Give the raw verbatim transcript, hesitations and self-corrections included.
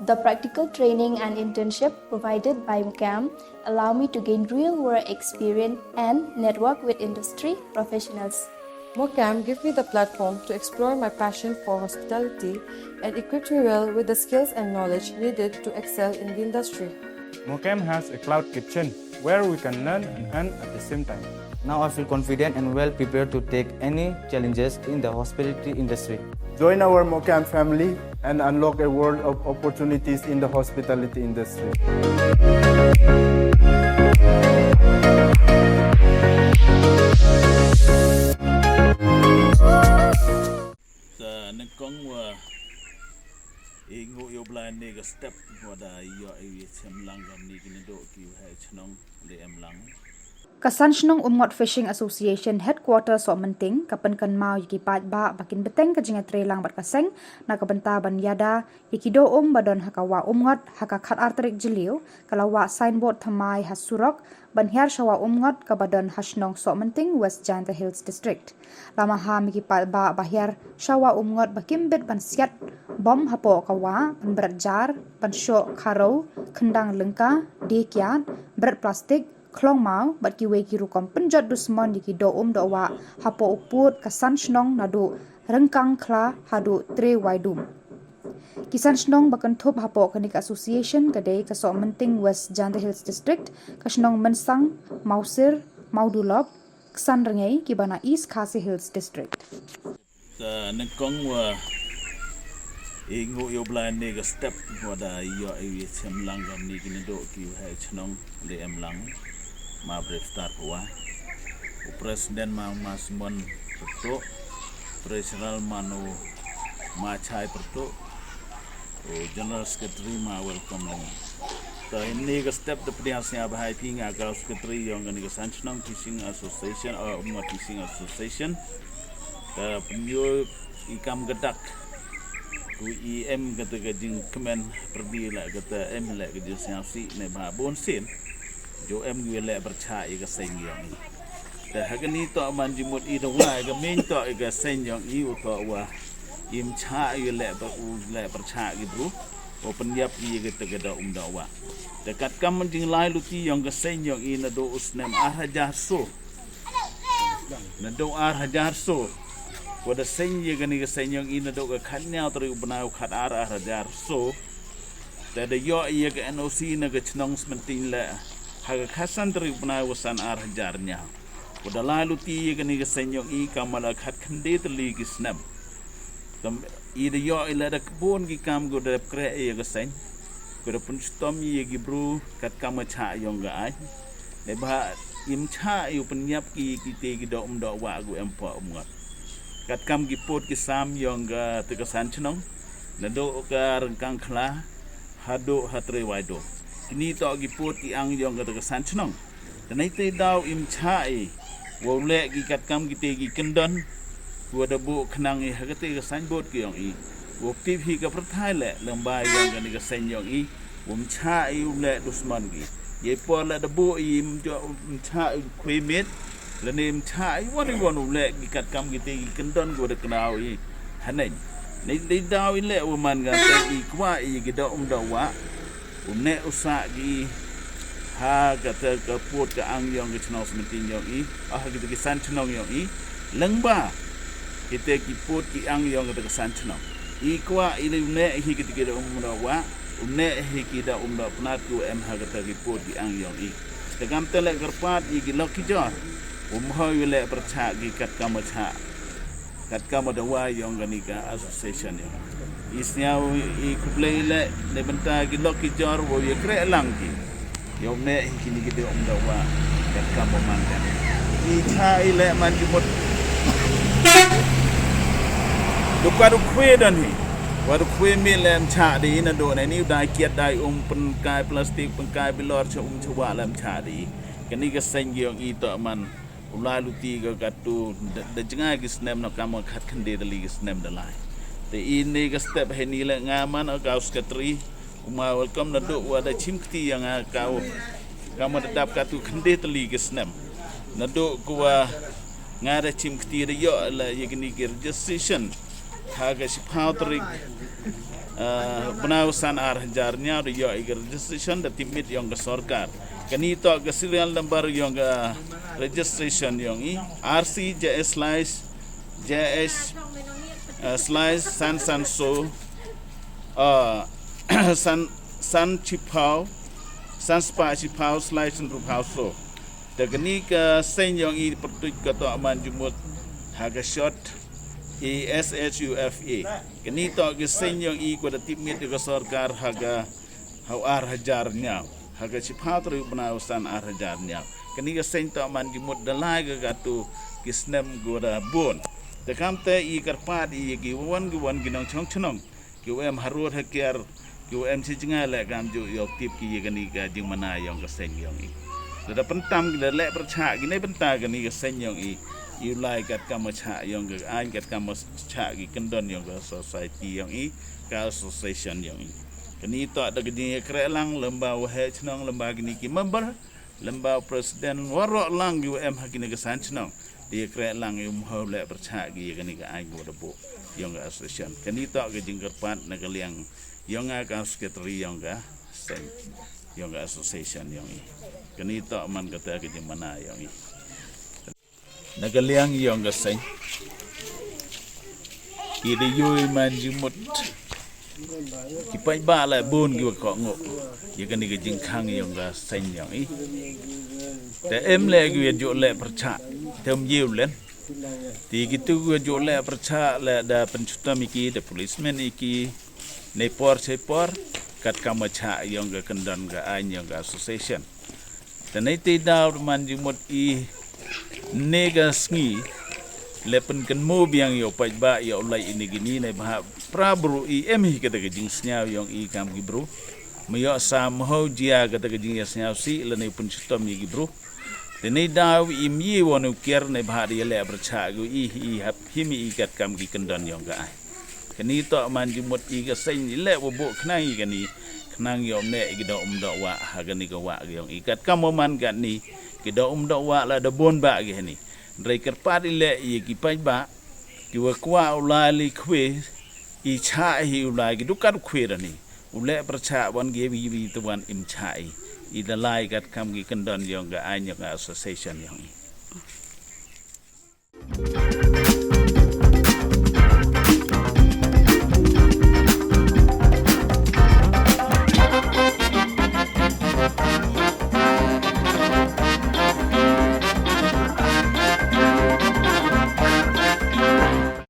The practical training and internship provided by MOCAM allow me to gain real-world experience and network with industry professionals. MOCAM gave me the platform to explore my passion for hospitality and equipped me well with the skills and knowledge needed to excel in the industry. MOCAM has a cloud kitchen where we can learn and earn at the same time. Now I feel confident and well prepared to take any challenges in the hospitality industry. Join our MOCAM family and unlock a world of opportunities in the hospitality industry. Sa nyngkong wa i ngu ïoh blai ne ka step wa da ïoh i chem lang kam ni kini do ki wa chnong de em lang. Ka San Shnong Umngot Fishing Association Headquarter Sohmynting ka pynkynmaw ïa ki paidbah ba kin bteng ka jingïatreilang bad ka seng na ka bynta ban ïada ïa ki doh um ba don ha ka Wah Umngot ha ka khatar tarik Jylliew, ka la wah signboard thymmai ha surok ban hiar sha Wah Umngot kaba don ha shnong Sohmynting, West Jaintia Hills District. La maham ïa ki paidbah ba hiar sha Wah Umngot ba kim bit ban siat bom hapoh ka wah, ban bret jar, ban shoh kharew, khyndang lyngka, die kiad, bret plastik, khlong maw bad kiwei ki rukom pynjot dusmon ïa ki doh um doh wah hapoh u pud ka San Shnong naduh Ryngkang Khla haduh Trei Waidum. Ki San Shnong ba kynthup hapoh kane ka association ka dei ka Sohmynting, West Jaintia Hills District, ka shnong Mynsang, Mawsir, Mawdulop, Ksanrngei kiba na East Khasi Hills District. Sa nyngkong wa i ngu ïoh blai ne ka step wa da ïoh i chem lang kam ni kini do ki wa chnong de em lang. Ma Brave Star wa u president ma Ma Simon Perto, treasurer ma no Ma Chai Perto, u general secretary ma Welcome Lyngi. Ta ini ka step da pdiang sñiaw bahai phi nga ka secretary yong kani ka San Shnong Fishing Association, uh, Umngot Fishing Association. Ta pynyoh i kam ka dak ku i em kata ka jingkmen perdi la kata em la ka jingsñiawsih ne ba bun sin. Jo em gu le pyrchah i ka seng yong i. Te ha kani to man jimut i dong wa ka main to i ka seng yong i u to wa im cha i le per u le pyrchah ki bru. U pynyap i ka te ka da um da wa. Te kat kam jinglai luti yong ka seng yong i na do u snem ar hajar so. Na do ar hajar so. Wa da seng i kani ka seng yong i na do ka khat ñiaw tari u bnai u khat ar ar hajar so. Te da ïoh ïa ka N O C na ka chnong Smynting le ha ka khatsan tarik bnai wa san ar hajar ñiaw. Ko da lai luti ïa kani ka seng yong i kam la khat khyndai tylli ki snem. Tam i da ïoh i la da kbun ki kam ko da kreh ïa ka seng. Ko da pynshitom ïa ki bru kat kam ka chah yong ka ai. Ne ba im chah ïa u pynyap ki ki te ki doh um doh wa ko em po um ngat. Kat kam ki put ki sam yong ka te ka San Chnong. Na do ka Ryngkang Khla haduh ha Trei Waidum. Kini to ki put ki ang yong ka te ka San Chnong. Te nei te daw im cha i wa u leh ki kat kam ki te ki kyndon. Wa da bu khnang i ha ka te ka signboard ki yong i wa tip hi ka pyrthai leh leng ba yong kani ka seng yong i. Wa um cha i u leh dusmon ki. Ye por leh da bu i im jo um cha i khwe mit. Lane im cha i wan i wan u leh ki kat kam ki te ki kyndon ko da knaw i. Haneng. Nei dei daw i leh wa man ka te i kwah i ki da um da wa. U neh u sah ki ha kata ka put ka ang yong ka chnong Smynting yong i. Ah kita ki San Chnong yong i. Leng ba kita ki put ki ang yong kata ka San Chnong. I kwah i le u neh hi kita ki da um da wa. U neh hi ki da um da pnat ku em ha kata ki put ki ang yong i. Te kam te le kyrpad i ki lok ki jor. Um hoi le pyrchah ki kat kam chah. Kat kam da wa yong kani ka association yong. I sñiaw i khublei le ne bynta ki lok ki jor wa ye kreh lang ki. Yow ne hi kini ki de um da wa. Kat kam man kan. I cha i le man ki mut. Du ka du khwe dan hi. Wa du khwe mi le cha de ina do ne ni dai kiat dai um pynkai plastik pynkai bilor cha um cha wa le cha de. Kani ka seng yong i to man. U lai luti ka katu da jngai ki snem na kam khat khyndai tylli ki snem da lai. Te i ne ka step he ni le nga man ka secretary u ma welcome na duk wa da chim kti ya nga ka u kam da dap katu khyndai tylli ki snem. Na duk ku wa nga da chim kti da yo la ya kini ki registration ha ka shiphaw tarik Uh, bnai u san ar hajar hynñiew da ïoh i ka registration da tipmit yong ka sorkar. Kani toh ka serial number yong ka registration yong i, R C J S slash J H, uh, slash san san so, uh, san san chiphaw san spah chiphaw slash san ruphaw so. Da kani ka seng yong i pyrtuit ka toh man jumut ha ka short i S H U F A. Kani toh ka seng yong i ko da tipmit ka sorkar ha ka ha u ar hajar hynñiew, ha ka chiphaw tarik bnai u san ar hajar hynñiew. Kani ka seng toh man jumut da lai ka katu ki snem ko da bun. Te kam te i kyrpad i ki wan ki wan ki nongchong chnong, ki wa em harud hakiar, ki wa em chi jngai le kam ju ïoh tip ki ya kani ka jingmana yong ka seng yong i. Da da pyntam ki da leh pyrchah ki ne pynta kani ka seng yong i. I u lai kat kam ma chah yong ka aiñ, kat kam ma chah ki kyndon yong ka society yong i, ka association yong i. Kani toh da ka jingïakhreh lang lem bad u heh chnong, lem bad kini ki member, lem bad u president, waroh lang ki wa em ha kini ki san chnong. Di ïakhreh lang i u mhaw leh pyrchah ki ya kani ka aiñ wa da buh yong ka association. Kani toh ka jingkyrpad na ka liang yong nga ka secretary yong ka seng, yong ka association yong i. Kani toh man kata ka jingmana yong i. Na ka liang yong ka seng, ki da ïoh i man jumut ki paidbah la bun ki wa kohnguh ya kani ka jingkhang yong ka seng yong i. Te em le ki wa ju leh pyrchah, te um ïew len. Te kitu ki wa ju leh pyrchah le da pynchutom i ki, da policeman i ki, ne por che por, kat kam ma chah yong ka kyndon ka aiñ yong ka association. Te nei te daw man jumut i ne ka sngi le pynkynmo biang ïa u paidbah ïa u lai ini gini ne bha pra bru i em hi kata ka jingsngew yong i kam ki bru. Ma ïoh sa mhaw jia kata ka jingïasngew si le ne pynchutom ïa ki bru. Te nei daw i mi wan u kier ne bha de ïa leh pyrchah gu i i hap him i kat kam ki kyndon yong ka ai. Kani toh man jumut i ka seng i leh wa buh khnang i kani khnang ïoh ne i ki da um da wa ha kani ka wa yong i kat kam man kani ki da um da wa la da bun ba ki hani. Drei kyrpad i leh i ki paidbah ki wa kwah u lai li khwe i chah hi u lai ki dukat khwe da ni u leh pyrchah wan ge wi wi tu wan im chah i i da lai kat kam ki kyndon yong ka aiñ yong ka association yong i.